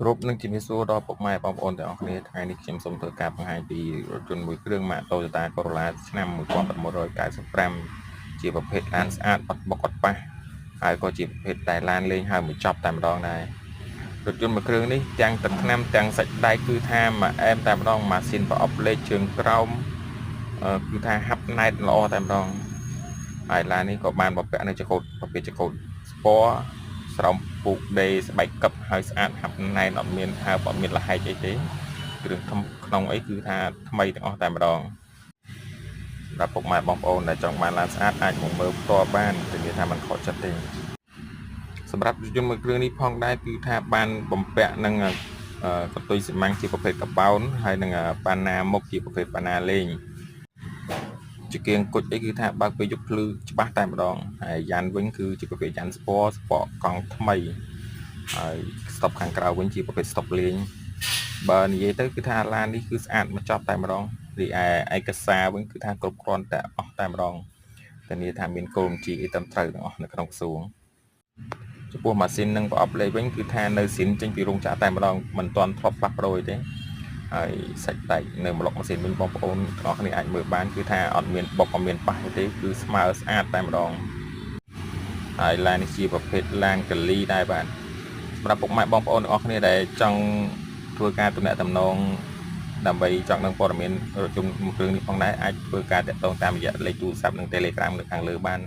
គ្រប់នឹងជំរាបសួរដល់ពុកម៉ែបងប្អូនទាំងអស់គ្នាថ្ងៃនេះខ្ញុំសូមធ្វើការបង្ហាញពីរថយន្តមួយគ្រឿងម៉ាក Toyota Corolla ឆ្នាំ1995ជាប្រភេទឡានស្អាតអត់បុកអត់ប៉ះហើយក៏ជាប្រភេទតែឡានលេងហើយមួយចប់តែម្ដងដែររថយន្តមួយគ្រឿងនេះទាំងទឹកថ្នាំទាំងសាច់ដែកគឺថាមួយអែមតែម្ដងម៉ាស៊ីនប្រអប់លេខជើងក្រោមគឺថាហាប់ណែតល្អតែម្ដងហើយឡាននេះក៏បានបំពាក់នៅចង្កូតប្រភេទចង្កូតស្ពរស្រោមពូកដេស្បែកកឹបហើយស្អាតហាប់ណែនអត់មានហើបអត់មានលហែកអីទេគ្រឿងក្នុងអីគឺថាថ្មីទាំងអស់តែម្ដងសម្រាប់ពុកម៉ែបងប្អូនដែលចង់បានឡានស្អាតអាចមកមើលផ្ទាល់បានធានាថាមិនខកចិត្តទេសម្រាប់រថយន្តមួយគ្រឿងនេះផងដែរគឺថាបានបំពាក់នឹងកន្ទុយស៊ីម៉ាំងជាប្រភេទកាបោនហើយនឹងប៉ាណាមុខជាប្រភេទប៉ាណាលេងជាគៀងគុជអីគឺថាបើកពេលយប់ភ្លឺច្បាស់តែម្ដងហើយយ៉ានវិញគឺជាប្រភេទយ៉ានស្ពរស្ពកកង់ថ្មីហើយស្តុបខាងក្រៅវិញជាប្រភេទស្តុបលេងបើនិយាយទៅគឺថាឡាននេះគឺស្អាតមកចប់តែម្ដងរីឯឯកសារវិញគឺថាគ្រប់គ្រាន់តែអស់តែម្ដងធានាថាមានគោលបញ្ជីអីត្រឹមត្រូវទាំងអស់នៅក្នុងក្រសួងចំពោះម៉ាស៊ីននិងប្រអប់លេខវិញគឺថានៅស៊ីនចេញពីរោងចក្រតែម្ដងមិនទាន់ធ្លាប់ផ្លាស់ប្ដូរទេហើយសាច់ដែកនៅប្លុកម៉ាស៊ីនវិញបងប្អូនទាំងអស់គ្នាអាចមើលបានគឺថាអត់មានបុកអត់មានប៉ះទេគឺស្មើស្អាតតែម្ដងហើយឡាននេះជាប្រភេទឡានកលីដែរបាទសម្រាប់ពុកម៉ែបងប្អូនទាំងអស់គ្នាដែលចង់ធ្វើការទំនាក់ទំនងដើម្បីចង់ដឹងព័ត៌មានរថយន្តមួយគ្រឿងនេះផងដែរអាចធ្វើការតាក់ទងតាមរយៈលេខទូរស័ព្ទនិង Telegram នៅខាងលើបាន។